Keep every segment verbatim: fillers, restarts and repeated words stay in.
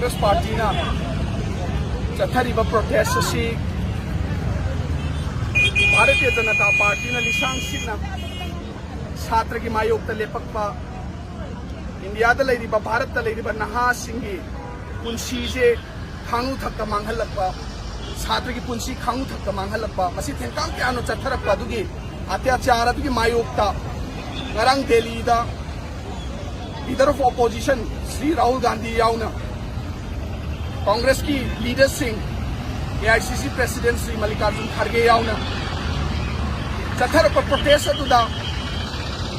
ꯀꯣꯡꯒ꯭ꯔꯦꯁ ꯄꯥꯔꯇꯤꯅ ꯆꯠꯊꯔꯤꯕ ꯄ꯭ꯔꯣꯇꯦꯁ ꯑꯁꯤ ꯚꯥꯔꯇꯤꯌ ꯖꯅꯇꯥ ꯄꯥꯔꯇꯤꯅ ꯂꯤꯁꯥꯡ ꯁꯤꯠꯅ ꯁꯥꯇ꯭ꯔꯒꯤ ꯃꯥꯌꯣꯛꯇ ꯂꯦꯞꯄꯛꯄ, ꯏꯟꯗꯤꯌꯥꯗ ꯂꯩꯔꯤꯕ, ꯚꯥꯔꯠꯇ ꯂꯩꯔꯤꯕ ꯅꯍꯥꯁꯤꯡꯒꯤ ꯄꯨꯟꯁꯤꯁꯦ ꯈꯥꯡꯉꯨ ꯊꯛꯇ ꯃꯥꯡꯍꯜꯂꯛꯄ, ꯁꯥꯇ꯭ꯔꯒꯤ ꯄꯨꯟꯁꯤ ꯈꯥꯡꯉꯨ ꯊꯛꯇ ꯃꯥꯡꯍꯜꯂꯛꯄ, ꯃꯁꯤ ꯊꯦꯡꯀꯥꯡ ꯀꯌꯥꯅ ꯆꯠꯊꯔꯛꯄ ꯑꯗꯨꯒꯤ ꯑꯇ꯭ꯌꯥꯆꯥꯔ ꯑꯗꯨꯒꯤ ꯃꯥꯌꯣꯛꯇ ꯉꯔꯥꯡ ꯗꯦꯜꯂꯤꯗ leader of opposition Shri Rahul Gandhi ꯌꯥꯎꯅ, ꯀꯣꯡꯒ꯭ꯔꯦꯁꯀꯤ ꯂꯤꯗꯔꯁꯤꯡ, ꯑꯦ ꯑꯥꯏ ꯁꯤ ꯁꯤ ꯄ꯭ꯔꯦꯁꯤꯗꯦꯟ ꯁ꯭ꯔꯤ ꯃꯜꯂꯤꯀꯥꯔꯖꯨꯟ ꯈꯥꯔꯒꯦ ꯌꯥꯎꯅ ꯆꯠꯊꯔꯛꯄ ꯄ꯭ꯔꯣꯇꯦꯁ ꯑꯗꯨꯗ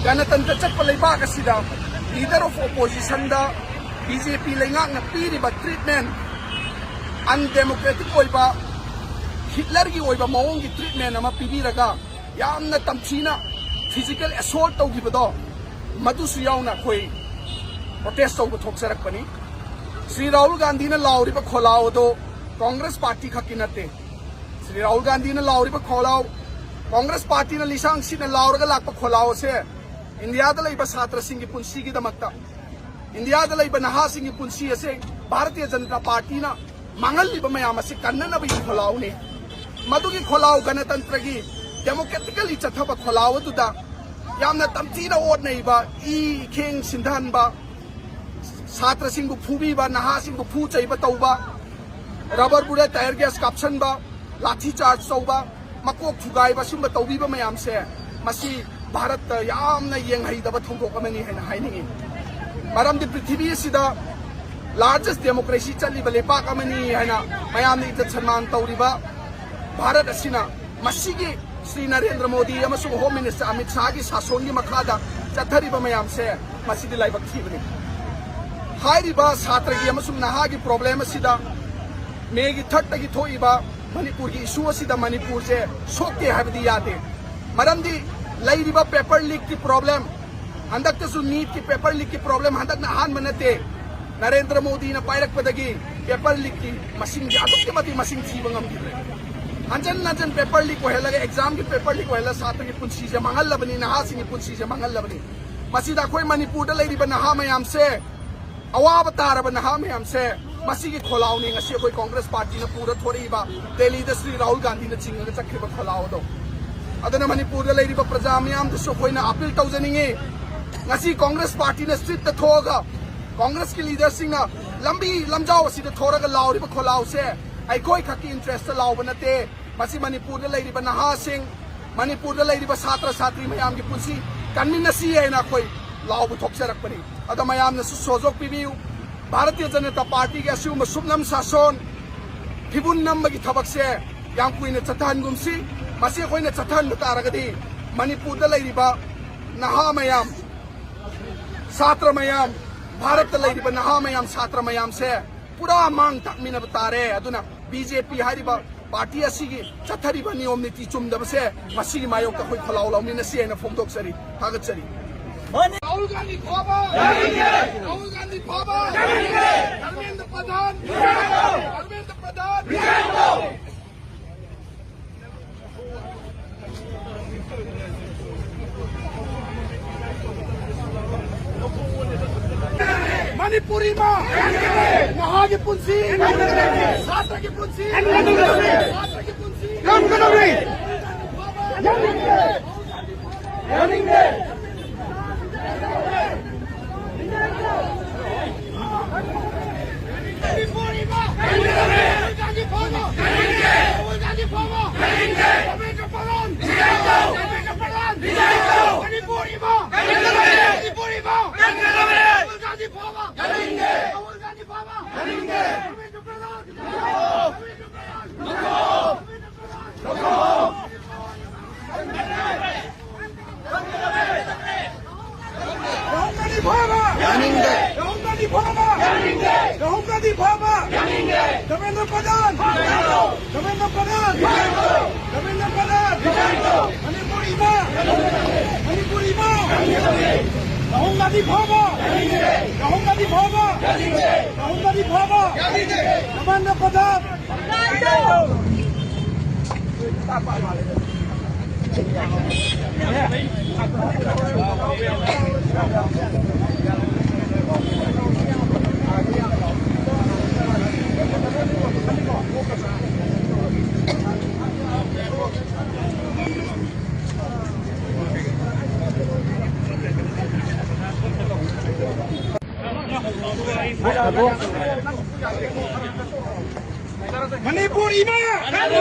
ꯒꯅꯇꯟꯇ꯭ꯔ ꯆꯠꯄ ꯂꯩꯕꯥꯛ ꯑꯁꯤꯗ leader of oppositionꯗ ꯕꯤ ꯖꯦ ꯄꯤ ꯂꯩꯉꯥꯛꯅ ꯄꯤꯔꯤꯕ treatment, undemocratic ꯑꯣꯏꯕ, ꯍꯤꯠꯂꯔꯒꯤ ꯑꯣꯏꯕ ꯃꯑꯣꯡꯒꯤ treatment ꯑꯃ ꯄꯤꯕꯤꯔꯒ ꯌꯥꯝꯅ ꯇꯝꯊꯤꯅ physical assault ꯇꯧꯈꯤꯕꯗꯣ, ꯃꯗꯨꯁꯨ ꯌꯥꯎꯅ ꯑꯩꯈꯣꯏ ꯄ꯭ꯔꯣꯇꯦꯁ ꯇꯧꯕ ꯊꯣꯛꯆꯔꯛꯄꯅꯤ꯫ ꯁ꯭ꯔꯤ ꯔꯥꯍꯨꯜ ꯒꯥꯟꯙꯤꯅ ꯂꯥꯎꯔꯤꯕ ꯈꯣꯜꯂꯥꯎ ꯑꯗꯣ ꯀꯣꯡꯒ꯭ꯔꯦꯁ ꯄꯥꯔꯇꯤ ꯈꯛꯀꯤ ꯅꯠꯇꯦ꯫ ꯁ꯭ꯔꯤ ꯔꯥꯍꯨꯜ ꯒꯥꯟꯙꯤꯅ ꯂꯥꯎꯔꯤꯕ ꯈꯣꯜꯂꯥꯎ, ꯀꯣꯡꯒ꯭ꯔꯦꯁ ꯄꯥꯔꯇꯤꯅ ꯂꯤꯁꯥꯡ ꯁꯤꯠꯅ ꯂꯥꯎꯔꯒ ꯂꯥꯛꯄ ꯈꯣꯜꯂꯥꯎ ꯑꯁꯦ ꯏꯟꯗꯤꯌꯥꯗ ꯂꯩꯕ ꯁꯥꯇ꯭ꯔꯁꯤꯡꯒꯤ ꯄꯨꯟꯁꯤꯒꯤꯗꯃꯛꯇ, ꯏꯟꯗꯤꯌꯥꯗ ꯂꯩꯕ ꯅꯍꯥꯁꯤꯡꯒꯤ ꯄꯨꯟꯁꯤ ꯑꯁꯦ ꯚꯥꯔꯇꯤꯌ ꯖꯅꯇꯥ ꯄꯥꯔꯇꯤꯅ ꯃꯥꯡꯍꯜꯂꯤꯕ ꯃꯌꯥꯝ ꯑꯁꯤ ꯀꯟꯅꯅꯕꯒꯤ ꯈꯣꯜꯂꯥꯎꯅꯤ꯫ ꯃꯗꯨꯒꯤ ꯈꯣꯜꯂꯥꯎ, ꯒꯅꯇꯟꯇ꯭ꯔꯒꯤ democratically ꯆꯠꯊꯕ ꯈꯣꯜꯂꯥꯎ ꯑꯗꯨꯗ ꯌꯥꯝꯅ ꯇꯝꯊꯤꯅ ꯑꯣꯠꯅꯩꯕ, ꯏ ꯏꯈꯦꯡ ꯁꯤꯟꯊꯍꯟꯕ, ꯁꯥꯇ꯭ꯔꯁꯤꯡꯕꯨ ꯐꯨꯕꯤꯕ, ꯅꯍꯥꯁꯤꯡꯕꯨ ꯐꯨ ꯆꯩꯕ ꯇꯧꯕ, rubber bullet, tear gas ꯀꯥꯞꯁꯟꯕ, ꯂꯥꯊꯤ ꯆꯥꯔꯖ ꯇꯧꯕ, ꯃꯀꯣꯛ ꯊꯨꯒꯥꯏꯕ, ꯁꯨꯝꯕ ꯇꯧꯕꯤꯕ ꯃꯌꯥꯝꯁꯦ, ꯃꯁꯤ ꯚꯥꯔꯠꯇ ꯌꯥꯝꯅ ꯌꯦꯡꯍꯩꯗꯕ ꯊꯧꯗꯣꯛ ꯑꯃꯅꯤ ꯍꯥꯏꯅ ꯍꯥꯏꯅꯤꯡꯏ꯫ ꯃꯔꯝꯗꯤ ꯄ꯭ꯔꯤꯊꯤꯕꯤ ꯑꯁꯤꯗ largest democracy ꯆꯠꯂꯤꯕ ꯂꯩꯄꯥꯛ ꯑꯃꯅꯤ ꯍꯥꯏꯅ ꯃꯌꯥꯝꯅ ꯏꯖꯠ ꯁꯟꯃꯥꯟ ꯇꯧꯔꯤꯕ ꯚꯥꯔꯠ ꯑꯁꯤꯅ ꯃꯁꯤꯒꯤ ꯁ꯭ꯔꯤ ꯅꯔꯦꯟꯗ꯭ꯔ ꯃꯣꯗꯤ ꯑꯃꯁꯨꯡ ꯍꯣꯝ ꯃꯤꯅꯤꯁꯇꯔ ꯑꯃꯤꯠ ꯁꯥꯍꯒꯤ ꯁꯥꯁꯣꯟꯒꯤ ꯃꯈꯥꯗ ꯆꯠꯊꯔꯤꯕ ꯃꯌꯥꯝꯁꯦ, ꯃꯁꯤꯗꯤ ꯂꯥꯏꯕꯛ ꯊꯤꯕꯅꯤ꯫ ꯍꯥꯏꯔꯤꯕ ꯁꯥꯇ꯭ꯔꯒꯤ ꯑꯃꯁꯨꯡ ꯅꯍꯥꯒꯤ ꯄ꯭ꯔꯣꯕ꯭ꯂꯦꯝ ꯑꯁꯤꯗ ꯃꯦꯒꯤ ꯊꯥꯔꯠꯇꯒꯤ ꯊꯣꯛꯏꯕ ꯃꯅꯤꯄꯨꯔꯒꯤ ꯏꯁꯨ ꯑꯁꯤꯗ ꯃꯅꯤꯄꯨꯔꯁꯦ ꯁꯣꯛꯇꯦ ꯍꯥꯏꯕꯗꯤ ꯌꯥꯗꯦ꯫ ꯃꯔꯝꯗꯤ ꯂꯩꯔꯤꯕ ꯄꯦꯄꯔ ꯂꯤꯛꯀꯤ ꯄ꯭ꯔꯣꯕ꯭ꯂꯦꯝ, ꯍꯟꯗꯛꯇꯁꯨ ꯅꯤꯠꯀꯤ ꯄꯦꯄꯔ ꯂꯤꯛꯀꯤ ꯄ꯭ꯔꯣꯕ꯭ꯂꯦꯝ ꯍꯟꯗꯛꯅ ꯑꯍꯥꯟꯕ ꯅꯠꯇꯦ꯫ ꯅꯔꯦꯟꯗ꯭ꯔ ꯃꯣꯗꯤꯅ ꯄꯥꯏꯔꯛꯄꯗꯒꯤ ꯄꯦꯄꯔ ꯂꯤꯛꯀꯤ ꯃꯁꯤꯡꯁꯦ ꯑꯗꯨꯛꯀꯤ ꯃꯇꯤꯛ ꯃꯁꯤꯡ ꯊꯤꯕ ꯉꯝꯈꯤꯗ꯭ꯔꯦ꯫ ꯍꯟꯖꯟ ꯍꯟꯖꯟ ꯄꯦꯄꯔ ꯂꯤꯛ ꯑꯣꯏꯍꯜꯂꯒ, ꯑꯦꯛꯖꯥꯝꯒꯤ ꯄꯦꯄꯔ ꯂꯤꯛ ꯑꯣꯏꯍꯜꯂꯒ ꯁꯥꯇ꯭ꯔꯒꯤ ꯄꯨꯟꯁꯤꯁꯦ ꯃꯥꯡꯍꯜꯂꯕꯅꯤ, ꯅꯍꯥꯁꯤꯡꯒꯤ ꯄꯨꯟꯁꯤꯁꯦ ꯃꯥꯡꯍꯜꯂꯕꯅꯤ꯫ ꯃꯁꯤꯗ ꯑꯩꯈꯣꯏ ꯃꯅꯤꯄꯨꯔꯗ ꯂꯩꯔꯤꯕ ꯅꯍꯥ ꯃꯌꯥꯝꯁꯦ, ꯑꯋꯥꯕ ꯇꯥꯔꯕ ꯅꯍꯥ ꯃꯌꯥꯝꯁꯦ, ꯃꯁꯤꯒꯤ ꯈꯣꯜꯂꯥꯎꯅꯤ ꯉꯁꯤ ꯑꯩꯈꯣꯏ ꯀꯣꯡꯒ꯭ꯔꯦꯁ ꯄꯥꯔꯇꯤꯅ ꯄꯨꯔ ꯊꯣꯔꯛꯏꯕ, ꯗꯦꯜꯂꯤꯗ ꯁ꯭ꯔꯤ ꯔꯥꯍꯨꯜ ꯒꯥꯟꯙꯤꯅ ꯆꯤꯡꯉꯒ ꯆꯠꯈ꯭ꯔꯤꯕ ꯈꯣꯜꯂꯥꯎ ꯑꯗꯣ꯫ ꯑꯗꯨꯅ ꯃꯅꯤꯄꯨꯔꯗ ꯂꯩꯔꯤꯕ ꯄ꯭ꯔꯖꯥ ꯃꯤꯌꯥꯝꯗꯁꯨ ꯑꯩꯈꯣꯏꯅ ꯑꯄꯤꯜ ꯇꯧꯖꯅꯤꯡꯉꯤ, ꯉꯁꯤ ꯀꯣꯡꯒ꯭ꯔꯦꯁ ꯄꯥꯔꯇꯤꯅ ꯁ꯭ꯇ꯭ꯔꯤꯠꯇ ꯊꯣꯛꯑꯒ ꯀꯣꯡꯒ꯭ꯔꯦꯁꯀꯤ ꯂꯤꯗꯔꯁꯤꯡꯅ ꯂꯝꯕꯤ ꯂꯝꯖꯥꯎ ꯑꯁꯤꯗ ꯊꯣꯔꯒ ꯂꯥꯎꯔꯤꯕ ꯈꯣꯜꯂꯥꯎꯁꯦ ꯑꯩꯈꯣꯏ ꯈꯛꯀꯤ ꯏꯟꯇꯔꯦꯁꯇ ꯂꯥꯎꯕ ꯅꯠꯇꯦ꯫ ꯃꯁꯤ ꯃꯅꯤꯄꯨꯔꯗ ꯂꯩꯔꯤꯕ ꯅꯍꯥꯁꯤꯡ, ꯃꯅꯤꯄꯨꯔꯗ ꯂꯩꯔꯤꯕ ꯁꯥꯇ꯭ꯔ ꯁꯥꯇ꯭ꯔꯤ ꯃꯌꯥꯝꯒꯤ ꯄꯨꯟꯁꯤ ꯀꯟꯃꯤꯟꯅꯁꯤ ꯍꯥꯏꯅ ꯑꯩꯈꯣꯏ ꯂꯥꯎꯕ ꯊꯣꯛꯆꯔꯛꯄꯅꯤ꯫ ꯑꯗꯣ ꯃꯌꯥꯝꯅꯁꯨ ꯁꯣꯖꯣꯛ ꯄꯤꯕꯤꯌꯨ꯫ ꯚꯥꯔꯇꯤꯌ ꯖꯅꯇꯥ ꯄꯥꯔꯇꯤꯒꯤ ꯑꯁꯤꯒꯨꯝꯕ ꯁꯨꯞꯅꯝ ꯁꯥꯁꯣꯟ, ꯐꯤꯕꯨꯟ ꯅꯝꯕꯒꯤ ꯊꯕꯛꯁꯦ ꯌꯥꯝ ꯀꯨꯏꯅ ꯆꯠꯊꯍꯟꯒꯨꯝꯁꯤ꯫ ꯃꯁꯤ ꯑꯩꯈꯣꯏꯅ ꯆꯠꯊꯍꯟꯕ ꯇꯥꯔꯒꯗꯤ ꯃꯅꯤꯄꯨꯔꯗ ꯂꯩꯔꯤꯕ ꯅꯍꯥ ꯃꯌꯥꯝ, ꯁꯥꯇ꯭ꯔ ꯃꯌꯥꯝ, ꯚꯥꯔꯠꯇ ꯂꯩꯔꯤꯕ ꯅꯍꯥ ꯃꯌꯥꯝ, ꯁꯥꯇ꯭ꯔ ꯃꯌꯥꯝꯁꯦ ꯄꯨꯔꯥ ꯃꯥꯡ ꯇꯥꯛꯃꯤꯟꯅꯕ ꯇꯥꯔꯦ꯫ ꯑꯗꯨꯅ ꯕꯤ ꯖꯦ ꯄꯤ ꯍꯥꯏꯔꯤꯕ ꯄꯥꯔꯇꯤ ꯑꯁꯤꯒꯤ ꯆꯠꯊꯔꯤꯕ ꯅꯤꯌꯣꯝ ꯅꯤꯇꯤ ꯆꯨꯝꯗꯕꯁꯦ, ꯃꯁꯤꯒꯤ ꯃꯥꯌꯣꯛꯇ ꯑꯩꯈꯣꯏ ꯈꯣꯜꯂꯥꯎ ꯂꯥꯎꯃꯤꯟꯅꯁꯤ ꯍꯥꯏꯅ ꯐꯣꯡꯗꯣꯛꯆꯔꯤ꯫ ꯊꯥꯒꯠꯆꯔꯤ꯫ ꯔꯥꯍꯨꯜ ꯒꯥꯟꯙꯤ ꯐꯥꯕ! ꯔꯥꯍꯨꯜ ꯒꯥꯟꯙꯤ ꯐꯥꯕ! ꯙꯔꯃꯦꯟꯗ꯭ꯔ ꯄ꯭ꯔꯙꯥꯟ! ꯙꯔꯃꯦꯟꯗ꯭ꯔ ꯄ꯭ꯔꯙꯥꯟ! ꯃꯅꯤꯄꯨꯔꯤ ꯃꯥ! ꯅꯍꯥꯒꯤ ꯄꯨꯟꯁꯤ! ꯁꯥꯇ꯭ꯔꯒꯤ ꯄꯨꯟꯁꯤ! ꯁꯥꯇ꯭ꯔꯒꯤ ꯄꯨꯟꯁꯤ! ꯉꯝꯒꯗꯧꯔꯤ! ꯌꯥꯅꯤꯡꯗꯦ! ꯔꯥꯍꯨꯜ ꯒꯥꯟꯙꯤ ꯐꯥꯕ! ꯌꯥꯅꯤꯡꯗꯦ! ꯔꯥꯍꯨꯜ ꯒꯥꯟꯙꯤ ꯐꯥꯕ! ꯌꯥꯅꯤꯡꯗꯦ! ꯔꯥꯍꯨꯜ ꯒꯥꯟꯙꯤ ꯐꯥꯕ! ꯌꯥꯅꯤꯡꯗꯦ! ꯙꯔꯃꯦꯟꯗ꯭ꯔ ꯄ꯭ꯔꯙꯥꯟ! ꯙꯔꯃꯦꯟꯗ꯭ꯔ ꯄ꯭ꯔꯙꯥꯟ! ꯙꯔꯃꯦꯟꯗ꯭ꯔ ꯄ꯭ꯔꯙꯥꯟ! ꯃꯅꯤꯄꯨꯔ ꯏꯃꯥ! ꯃꯅꯤꯄꯨꯔ ꯏꯃꯥ! ꯔꯥꯍꯨꯜ ꯒꯥꯟꯙꯤ ꯐꯥꯕ! ꯌꯥꯅꯤꯡꯗꯦ! ꯔꯥꯍꯨꯜ ꯒꯥꯟꯙꯤ ꯐꯥꯕ! ꯌꯥꯅꯤꯡꯗꯦ! ꯔꯥꯍꯨꯜ ꯒꯥꯟꯙꯤ ꯐꯥꯕ! ꯌꯥꯅꯤꯡꯗꯦ! ꯙꯔꯃꯦꯟꯗ꯭ꯔ ꯄ꯭ꯔꯙꯥꯟ! ꯃꯅꯤꯄꯨꯔ ꯏꯃꯥ!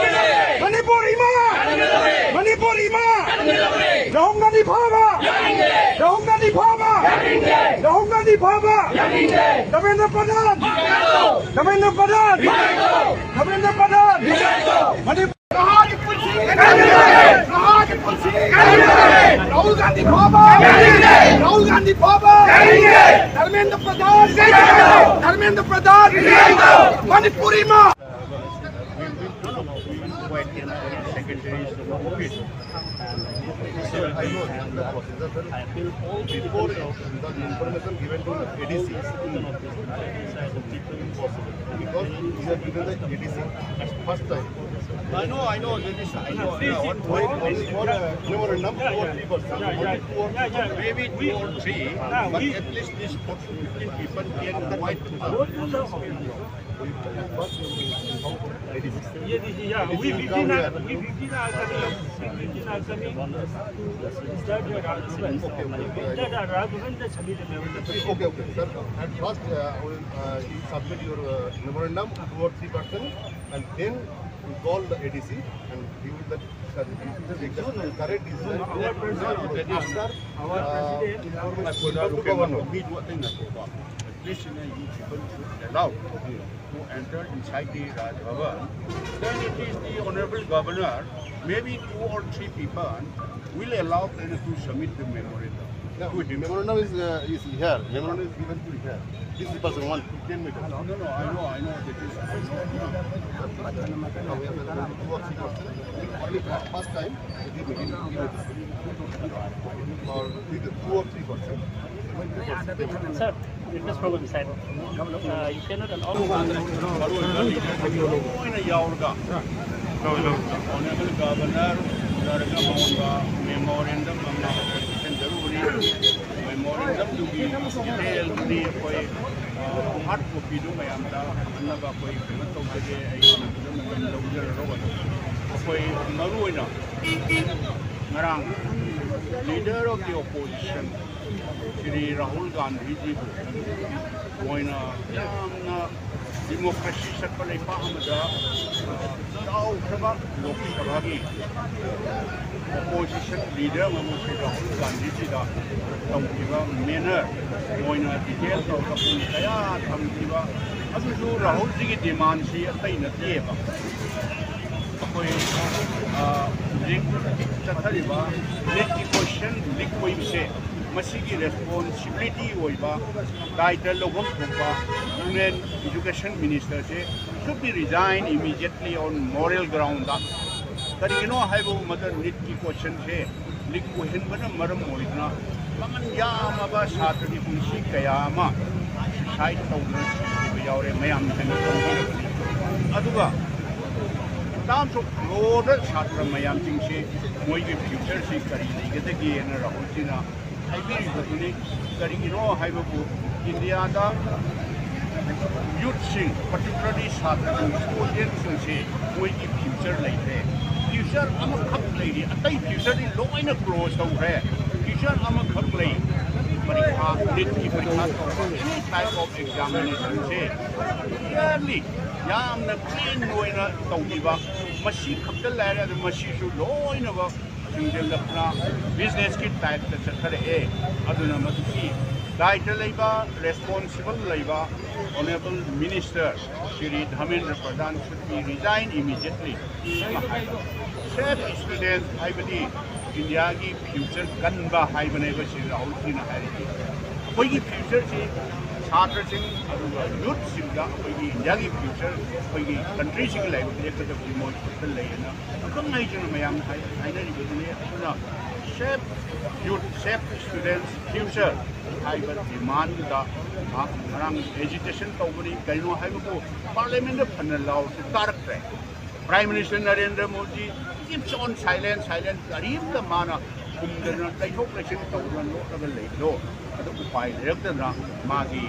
ꯃꯅꯤꯄꯨꯔ ꯏꯃꯥ! ꯃꯅꯤꯄꯨꯔ ꯏꯃꯥ! ꯔꯥꯍꯨꯜ ꯒꯥꯟꯙꯤ ꯐꯥꯕ! ꯔꯥꯍꯨꯜ ꯒꯥꯟꯙꯤ ꯐꯥꯕ! ꯔꯥꯍꯨꯜ ꯒꯥꯟꯙꯤ ꯐꯥꯕ! ꯙꯔꯃꯦꯟꯗ꯭ꯔ ꯄ꯭ꯔꯙꯥꯟ! ꯙꯔꯃꯦꯟꯗ꯭ꯔ ꯄ꯭ꯔꯙꯥꯟ! ꯙꯔꯃꯦꯟꯗ꯭ꯔ ꯄ꯭ꯔꯙꯥꯟ! ꯃꯅꯤꯄꯨꯔ ꯅꯍꯥꯒꯤ ꯄꯨꯟꯁꯤ ꯀꯟꯕꯤꯔꯦ! ꯅꯍꯥꯒꯤ ꯄꯨꯟꯁꯤ ꯀꯟꯕꯤꯔꯦ! ꯔꯥꯍꯨꯜ ꯒꯥꯟꯙꯤ ꯐꯥꯕ! ꯔꯥꯍꯨꯜ ꯒꯥꯟꯙꯤ ꯐꯥꯕ! ꯙꯔꯃꯦꯟꯗ꯭ꯔ ꯄ꯭ꯔꯙꯥꯟ! ꯙꯔꯃꯦꯟꯗ꯭ꯔ ꯄ꯭ꯔꯙꯥꯟ! ꯃꯅꯤꯄꯨꯔ ꯏꯃꯥ! Secretary, before the information given to A D C, because we have given the A D C first time. I know, I know, that is, I know. Yeah, only for, uh, memorandum, two or three percent. Only two or, maybe two or three, but at least this fourteen, fifteen people can invite. ये देखिए, yeah, we fifteen are, we fifteen are coming, we fifteen are coming. That, uh, Raghavan, that's Hamid Hamid. Okay, okay, sir. At first, uh, we will, uh, you submit your, uh, memorandum, two or three percent, and then we call the A D C, and he will the, uh, take the correct decision. Our president, after, our uh, president, information to governor. At least, you know, you people should allow to enter inside the Raj Bhavan. Then it is the Honorable Governor, maybe two or three people will allow them to submit the memorandum. No, memorandum is, uh, is here. Memorandum is given to here. This is person one, ten meters. No, no, I know, I know that is, I know. Only first time, they give it, give it. Or with two or three percent. Sir, request from inside. Uh, you cannot allow. ꯃꯔꯨꯑꯣꯏꯅ ꯌꯥꯎꯔꯒ Honorable Governor ꯎꯅꯔꯒ ꯃꯉꯣꯟꯗ memorandum ꯑꯃ ꯄꯤꯁꯤꯟꯖꯔꯨꯕꯅꯤ꯫ Memorandumꯗꯨꯒꯤ detailꯗꯨꯗꯤ ꯑꯩꯈꯣꯏ, ꯑ, hard copyꯗꯨ ꯃꯌꯥꯝꯗ ꯐꯪꯍꯟꯅꯕ ꯑꯩꯈꯣꯏ ꯀꯩꯅꯣ ꯇꯧꯖꯒꯦ꯫ ꯑꯩ ꯃꯇꯝ ꯂꯧꯖꯔꯔꯣꯏ꯫ ꯑꯩꯈꯣꯏ ꯃꯔꯨꯑꯣꯏꯅ ꯉꯔꯥꯡ leader of the opposition Shri Rahul ꯒꯥꯟꯙꯤꯖꯤꯕꯨ ꯑꯣꯏꯅ ꯌꯥꯝꯅ ꯗꯤꯃꯣꯀ꯭ꯔꯦꯁꯤ ꯆꯠꯄ ꯂꯩꯕꯥꯛ ꯑꯃꯗ ꯆꯥꯎꯈ꯭ꯔꯕ ꯂꯣꯛ ꯁꯚꯥꯒꯤ ꯑꯣꯄꯣꯖꯤꯁꯟ ꯂꯤꯗꯔ ꯑꯃꯕꯨ ꯁ꯭ꯔꯤ ꯔꯥꯍꯨꯜ ꯒꯥꯟꯙꯤꯁꯤꯗ ꯇꯧꯈꯤꯕ ꯃꯦꯅꯔ, ꯃꯣꯏꯅ ꯗꯤꯇꯦꯜ ꯇꯧꯔꯒ ꯄꯨꯡ ꯀꯌꯥ ꯊꯝꯈꯤꯕ, ꯑꯗꯨꯁꯨ ꯔꯥꯍꯨꯜꯁꯤꯒꯤ ꯗꯤꯃꯥꯟꯁꯤ ꯑꯇꯩ ꯅꯠꯇꯦꯕ꯫ ꯑꯩꯈꯣꯏ ꯍꯧꯖꯤꯛ ꯆꯠꯊꯔꯤꯕ ꯅꯤꯠꯀꯤ ꯀꯣꯏꯁꯟ ꯂꯤꯛ ꯑꯣꯏꯕꯁꯦ, ꯃꯁꯤꯒꯤ ꯔꯦꯁꯄꯣꯟꯁꯤꯕꯤꯂꯤꯇꯤ ꯑꯣꯏꯕ ꯗꯥꯏꯇ ꯂꯧꯐꯝ ꯊꯣꯛꯄ ꯌꯨꯅꯤꯌꯟ ꯏꯗꯨꯀꯦꯁꯟ ꯃꯤꯅꯤꯁꯇꯔꯁꯦ should be resign immediately on moral ground꯫ ꯀꯔꯤꯒꯤꯅꯣ ꯍꯥꯏꯕ ꯃꯇꯝꯗ ꯅꯤꯠꯀꯤ ꯀꯣꯏꯁꯟꯁꯦ ꯂꯤꯛ ꯑꯣꯏꯍꯟꯕꯅ ꯃꯔꯝ ꯑꯣꯏꯗꯨꯅ ꯃꯃꯜ ꯌꯥꯝꯂꯕ ꯁꯥꯇ꯭ꯔꯒꯤ ꯄꯨꯟꯁꯤ ꯀꯌꯥ ꯑꯃ ꯁꯨꯏꯁꯥꯏꯠ ꯇꯧꯗꯨꯅ ꯁꯤꯈꯤꯕ ꯌꯥꯎꯔꯦ꯫ ꯃꯌꯥꯝꯅ ꯍꯦꯟꯅ ꯈꯪꯕꯤꯔꯕꯅꯤ꯫ ꯑꯗꯨꯒ ꯇꯥꯝꯁ ꯑꯣꯐ ꯂꯣꯗ ꯁꯥꯇ꯭ꯔ ꯃꯌꯥꯝꯁꯤꯡꯁꯤ ꯃꯣꯏꯒꯤ ꯐ꯭ꯌꯨꯆꯔꯁꯤ ꯀꯔꯤ ꯂꯩꯒꯗꯒꯦꯅ ꯔꯥꯍꯨꯜꯁꯤꯅ ꯍꯥꯏꯕꯤꯔꯤꯕꯗꯨꯅꯤ꯫ ꯀꯔꯤꯒꯤꯅꯣ ꯍꯥꯏꯕꯕꯨ ꯏꯟꯗꯤꯌꯥꯗ ꯌꯨꯠꯁꯤꯡ, ꯄꯥꯔꯇꯤꯀꯨꯂꯔꯂꯤ ꯁꯥꯇ꯭ꯔꯁꯤꯡ, ꯁ꯭ꯇꯨꯗꯦꯟꯁꯤꯡꯁꯤ ꯃꯣꯏꯒꯤ ꯐ꯭ꯌꯨꯆꯔ ꯂꯩꯇ꯭ꯔꯦ꯫ ꯐ꯭ꯌꯨꯆꯔ ꯑꯃꯈꯛ ꯂꯩꯔꯤ, ꯑꯇꯩ ꯐ꯭ꯌꯨꯆꯔꯗꯤ ꯂꯣꯏꯅ ꯀ꯭ꯂꯣꯖ ꯇꯧꯈ꯭ꯔꯦ꯫ ꯐ꯭ꯌꯨꯆꯔ ꯑꯃꯈꯛ ꯂꯩ, ꯄꯔꯤꯈꯥ, ꯅꯤꯠꯀꯤ ꯄꯔꯤꯈꯥ ꯇꯧꯕ, any type of examination say clearly ꯌꯥꯝꯅ ꯀ꯭ꯂꯤꯟ ꯑꯣꯏꯅ ꯇꯧꯈꯤꯕ꯫ ꯃꯁꯤ ꯈꯛꯇ ꯂꯩꯔꯦ, ꯑꯗꯨ ꯃꯁꯤꯁꯨ ꯂꯣꯏꯅꯃꯛ ꯁꯤꯡꯖꯤꯜꯂꯛꯇꯨꯅ ꯕꯤꯖꯤꯅꯦꯁꯀꯤ ꯇꯥꯏꯞꯇ ꯆꯠꯊꯔꯛꯑꯦ꯫ ꯑꯗꯨꯅ ꯃꯗꯨꯒꯤ ꯗꯥꯏꯇ ꯂꯩꯕ, ꯔꯦꯁꯄꯣꯟꯁꯤꯕꯜ ꯂꯩꯕ honourable minister Shri Dharmendra Pradhan should be resign immediately꯫ Safe student ꯍꯥꯏꯕꯗꯤ ꯏꯟꯗꯤꯌꯥꯒꯤ ꯐ꯭ꯌꯨꯆꯔ ꯀꯟꯕ ꯍꯥꯏꯕꯅꯦꯕ ꯁ꯭ꯔꯤ ꯔꯥꯍꯨꯜꯖꯤꯅ ꯍꯥꯏꯔꯤꯁꯦ꯫ ꯑꯩꯈꯣꯏꯒꯤ ꯐ꯭ꯌꯨꯆꯔꯁꯤ ꯁꯥꯇ꯭ꯔꯁꯤꯡ ꯑꯗꯨꯒ ꯌꯨꯠꯁꯤꯡꯗ ꯑꯩꯈꯣꯏꯒꯤ ꯏꯟꯗꯤꯌꯥꯒꯤ ꯐ꯭ꯌꯨꯆꯔ, ꯑꯩꯈꯣꯏꯒꯤ ꯀꯟꯇ꯭ꯔꯤꯁꯤꯒꯤ ꯂꯥꯏꯕꯛ ꯂꯦꯞꯀꯗꯕꯁꯤ ꯃꯣꯏ ꯈꯨꯠꯇ ꯂꯩꯌꯦꯅ ꯑꯈꯪ ꯑꯍꯩꯁꯤꯡꯅ ꯃꯌꯥꯝ ꯍꯥꯏ-, ꯍꯥꯏꯅꯔꯤꯕꯗꯨꯅꯤ꯫ ꯑꯗꯨꯅ ꯁꯦꯐ ꯌꯨꯠ, ꯁꯦꯐ ꯁ꯭ꯇꯨꯗꯦꯟꯠꯁ, ꯐ꯭ꯌꯨꯆꯔ ꯍꯥꯏꯕ ꯗꯤꯃꯥꯟꯗꯨꯗ ꯃꯍꯥꯛ ꯉꯔꯥꯡ ꯑꯦꯖꯤꯇꯦꯁꯟ ꯇꯧꯕꯅꯤ꯫ ꯀꯩꯅꯣ ꯍꯥꯏꯕꯕꯨ ꯄꯥꯔꯂꯤꯌꯥꯃꯦꯟꯗ ꯐꯅ ꯂꯥꯎꯔꯁꯨ ꯇꯥꯔꯛꯇ꯭ꯔꯦ꯫ Prime minister Narendra Modi keeps on silent, silent, ꯀꯔꯤꯝꯇ ꯃꯥꯅ ꯈꯨꯝꯗꯅ ꯂꯩꯊꯣꯛ ꯂꯩꯁꯤꯟ ꯇꯧꯗꯅ ꯂꯣꯠꯂꯒ ꯂꯩꯕꯗꯣ, ꯑꯗꯨ ꯎꯄꯥꯏ ꯂꯩꯔꯛꯇꯗꯅ ꯃꯥꯒꯤ,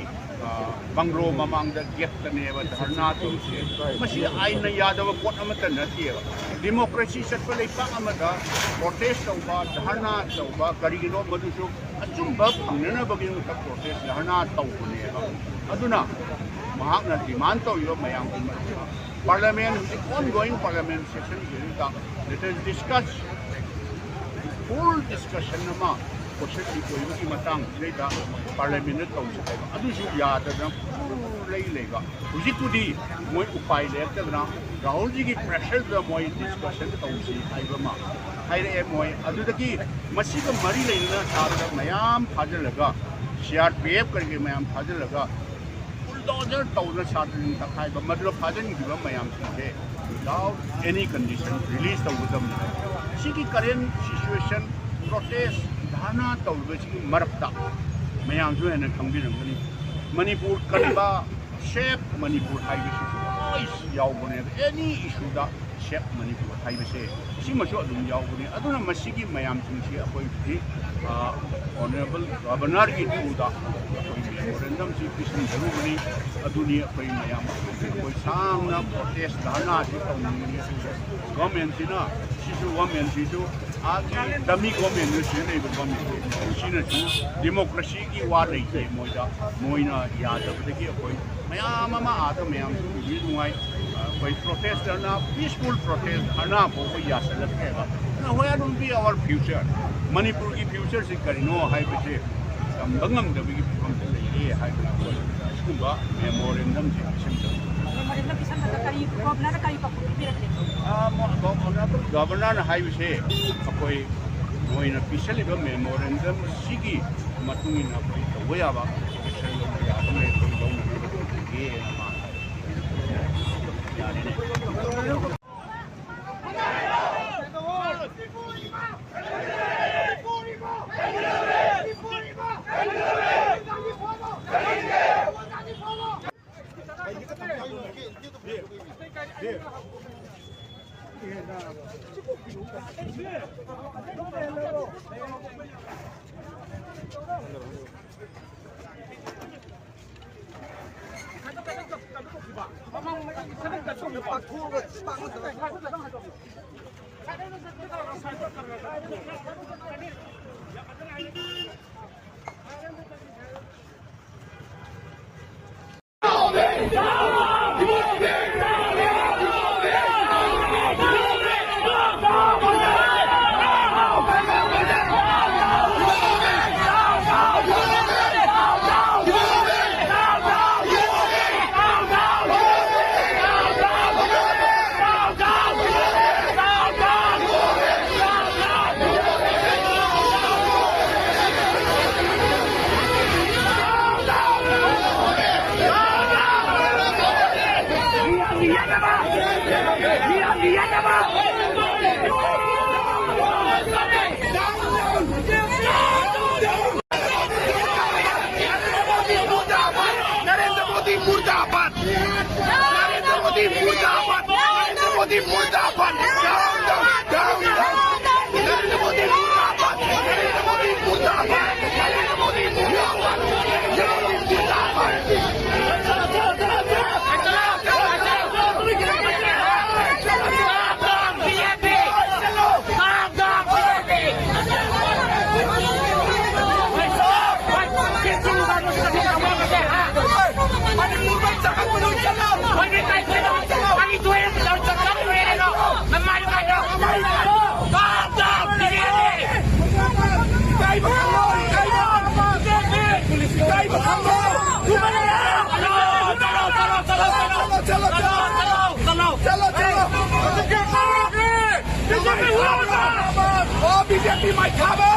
ꯑ, ꯕꯪꯒ꯭ꯂꯣ ꯃꯃꯥꯡꯗ ꯒꯦꯠꯇꯅꯦꯕ ꯙꯔꯅꯥ ꯇꯧꯔꯤꯁꯦ꯫ ꯃꯁꯤ ꯑꯥꯏꯟꯅ ꯌꯥꯗꯕ ꯄꯣꯠ ꯑꯃꯠꯇ ꯅꯠꯇꯦꯕ꯫ ꯗꯤꯃꯣꯀ꯭ꯔꯦꯁꯤ ꯆꯠꯄ ꯂꯩꯕꯥꯛ ꯑꯃꯗ ꯄ꯭ꯔꯣꯇꯦꯁ ꯇꯧꯕ, ꯙꯔꯅꯥ ꯇꯧꯕ, ꯀꯔꯤꯒꯤꯅꯣ ꯃꯗꯨꯁꯨ ꯑꯆꯨꯝꯕ ꯐꯪꯅꯅꯕꯒꯤꯗꯃꯛꯇ ꯄ꯭ꯔꯣꯇꯦꯁ ꯙꯔꯅꯥ ꯇꯧꯕꯅꯦꯕ꯫ ꯑꯗꯨꯅ ꯃꯍꯥꯛꯅ ꯗꯤꯃꯥꯟ ꯇꯧꯔꯤꯕ ꯃꯌꯥꯝ ꯄꯨꯝꯕ ꯄꯥꯔꯂꯤꯌꯥꯃꯦꯟ, ꯍꯧꯖꯤꯛ ꯑꯣꯟ ꯒꯣꯋꯤꯡ ꯄꯥꯔꯂꯤꯌꯥꯃꯦꯟ ꯁꯦꯁꯟꯁꯤꯗꯩꯗ ꯂꯦꯇꯦꯁ ꯗꯤꯁꯀꯁ, ꯐꯨꯜ ꯗꯤꯁꯀꯁꯟ ꯑꯃ ꯀꯣꯏꯁꯟ ꯑꯣꯏꯕꯒꯤ ꯃꯇꯥꯡꯁꯤꯗꯩꯗ ꯄꯥꯔꯂꯤꯌꯥꯃꯦꯟꯗ ꯇꯧꯁꯤ ꯍꯥꯏꯕ, ꯑꯗꯨꯁꯨ ꯌꯥꯗꯗꯅ ꯐꯨꯜ ꯂꯩ ꯂꯩꯕ꯫ ꯍꯧꯖꯤꯛꯄꯨꯗꯤ ꯃꯣꯏ ꯎꯄꯥꯏ ꯂꯩꯔꯛꯇꯗꯅ ꯔꯥꯍꯨꯜꯖꯤꯒꯤ ꯄ꯭ꯔꯦꯁꯔꯗꯨꯗ ꯃꯣꯏ ꯗꯤꯁꯀꯁꯟ ꯇꯧꯁꯤ ꯍꯥꯏꯕ ꯑꯃ ꯍꯥꯏꯔꯛꯑꯦ꯫ ꯃꯣꯏ ꯑꯗꯨꯗꯒꯤ ꯃꯁꯤꯒ ꯃꯔꯤ ꯂꯩꯅꯅ ꯁꯥꯇ꯭ꯔ ꯃꯌꯥꯝ ꯐꯥꯖꯤꯜꯂꯒ, ꯁꯤ ꯑꯥꯔ ꯄꯤ ꯑꯦꯐ ꯀꯔꯤ ꯀꯔꯤ ꯃꯌꯥꯝ ꯐꯥꯖꯤꯜꯂꯒ, ꯕꯨꯜꯗꯣꯖꯔ ꯇꯧꯗꯅ ꯁꯥꯇ꯭ꯔꯁꯤꯡ ꯇꯛꯈꯥꯏꯕ, ꯃꯗꯨꯗ ꯐꯥꯖꯤꯟꯈꯤꯕ ꯃꯌꯥꯝꯁꯤꯡꯁꯦ without any condition release ꯇꯧꯒꯗꯕꯅꯤ꯫ ꯁꯤꯒꯤ ꯀꯔꯦꯟ ꯁꯤꯆꯨꯋꯦꯁꯟ, ꯄ꯭ꯔꯣꯇꯦꯁ, ꯙꯔꯅꯥ ꯇꯧꯔꯤꯕꯁꯤꯒꯤ ꯃꯔꯛꯇ ꯃꯌꯥꯝꯁꯨ ꯍꯦꯟꯅ ꯈꯪꯕꯤꯔꯝꯒꯅꯤ, ꯃꯅꯤꯄꯨꯔ ꯀꯟꯕ, ꯁꯦꯞ ꯃꯅꯤꯄꯨꯔ ꯍꯥꯏꯕꯁꯤꯁꯨ ꯂꯣꯏ ꯌꯥꯎꯕꯅꯦꯕ꯫ ꯑꯦꯅꯤ ꯏꯁꯨꯗ ꯁꯦꯞ ꯃꯅꯤꯄꯨꯔ ꯍꯥꯏꯕꯁꯦ ꯁꯤꯃꯁꯨ ꯑꯗꯨꯝ ꯌꯥꯎꯕꯅꯤ꯫ ꯑꯗꯨꯅ ꯃꯁꯤꯒꯤ ꯃꯌꯥꯝꯁꯤꯡꯁꯤ ꯑꯩꯈꯣꯏ ꯍꯧꯖꯤꯛ, ꯑ, ꯑꯣꯅꯔꯦꯕꯜ ꯒꯚꯔꯅꯔꯒꯤ ꯊ꯭ꯔꯨꯗ ꯑꯩꯈꯣꯏ ꯃꯦꯃꯣꯔꯦꯟꯗꯝꯁꯤ ꯄꯤꯁꯤꯟꯖꯔꯨꯕꯅꯤ꯫ ꯑꯗꯨꯅꯤ ꯑꯩꯈꯣꯏ ꯃꯌꯥꯝ ꯑꯩꯈꯣꯏ ꯁꯥꯡꯅ ꯄ꯭ꯔꯣꯇꯦꯁ ꯙꯔꯅꯥꯁꯤ ꯇꯧꯅꯤꯡꯕꯅꯤ꯫ ꯑꯗꯨꯒ ꯒꯚꯔꯟꯃꯦꯟꯁꯤꯅ ꯁꯤꯁꯨ, ꯒꯚꯔꯟꯃꯦꯟꯁꯤꯁꯨ ꯑꯥꯒꯤ ꯗꯃꯤ ꯒꯣꯔꯃꯦꯟꯗꯨ ꯁꯤꯖꯤꯟꯅꯔꯤꯕ ꯒꯣꯔꯃꯦꯟꯁꯦ ꯁꯤꯅꯁꯨ ꯗꯦꯃꯣꯀ꯭ꯔꯦꯁꯤꯒꯤ ꯋꯥ ꯂꯩꯇꯦ ꯃꯣꯏꯗ꯫ ꯃꯣꯏꯅ ꯌꯥꯗꯕꯗꯒꯤ ꯑꯩꯈꯣꯏ ꯃꯌꯥꯝ ꯑꯃ ꯑꯥꯗ ꯃꯌꯥꯝꯁꯨ ꯎꯕꯤ ꯅꯨꯡꯉꯥꯏ꯫ ꯑꯩꯈꯣꯏ ꯄ꯭ꯔꯣꯇꯦꯁ ꯙꯔꯅꯥ, ꯄꯤꯁꯐꯨꯜ ꯄ꯭ꯔꯣꯇꯦꯁ ꯙꯔꯅꯥ ꯐꯥꯎꯕ ꯌꯥꯁꯤꯜꯂꯛꯇ꯭ꯔꯦꯕ꯫ Now where will be our future? ꯃꯅꯤꯄꯨꯔꯒꯤ ꯐ꯭ꯌꯨꯆꯔꯁꯤ ꯀꯔꯤꯅꯣ ꯍꯥꯏꯕꯁꯦ ꯇꯝꯕ ꯉꯝꯗꯕꯒꯤ ꯐꯤꯕꯝꯗ ꯂꯩꯔꯦ ꯍꯥꯏꯗꯅ ꯑꯩꯈꯣꯏ ꯑꯁꯤꯒꯨꯝꯕ ꯃꯦꯃꯣꯔꯦꯟꯗꯝꯁꯤ ꯄꯤꯁꯤꯟꯖꯕꯅꯤ꯫ ꯃꯦꯃꯣꯔꯦꯟꯗꯝ ꯄꯤꯁꯟꯕꯗ ꯀꯔꯤ, ꯒꯣꯚꯔꯅꯔꯅ ꯀꯔꯤ ꯄꯥꯎꯈꯨꯝ ꯄꯤꯕꯤꯔꯛꯀꯦ? ꯑꯥ, ꯃꯣ-, ꯒꯣ-, ꯒꯣꯚꯔꯅꯔ, ꯒꯣꯚꯔꯅꯔꯅ ꯍꯥꯏꯕꯁꯦ ꯑꯩꯈꯣꯏ ꯃꯣꯏꯅ ꯄꯤꯁꯜꯂꯤꯕ ꯃꯦꯃꯣꯔꯦꯟꯗꯝꯁꯤꯒꯤ ꯃꯇꯨꯡ ꯏꯟꯅ ꯑꯩꯈꯣꯏ ꯇꯧꯕ ꯌꯥꯕ, ꯑꯦꯛꯁꯟ ꯂꯧꯕ ꯌꯥꯕ ꯂꯩ, ꯑꯩꯈꯣꯏ ꯂꯧꯅꯅꯕ ꯇꯧꯖꯒꯦꯅ ꯃꯥ ꯍꯥꯏ꯫ ꯌꯥꯔꯦꯅꯦ꯫ नरेंद्र मोदी मुर्दाबाद। नरेंद्र मोदी मुर्दाबाद। नरेंद्र मोदी मुर्दाबाद। Down, down, down, down। Narendra Modi मुर्दाबाद। नरेंद्र मोदी मुर्दाबाद। नरेंद्र मोदी मुर्दाबाद। नरेंद्र मोदी मुर्दाबाद। चलो, चलो। बीजेपी माय खाबो।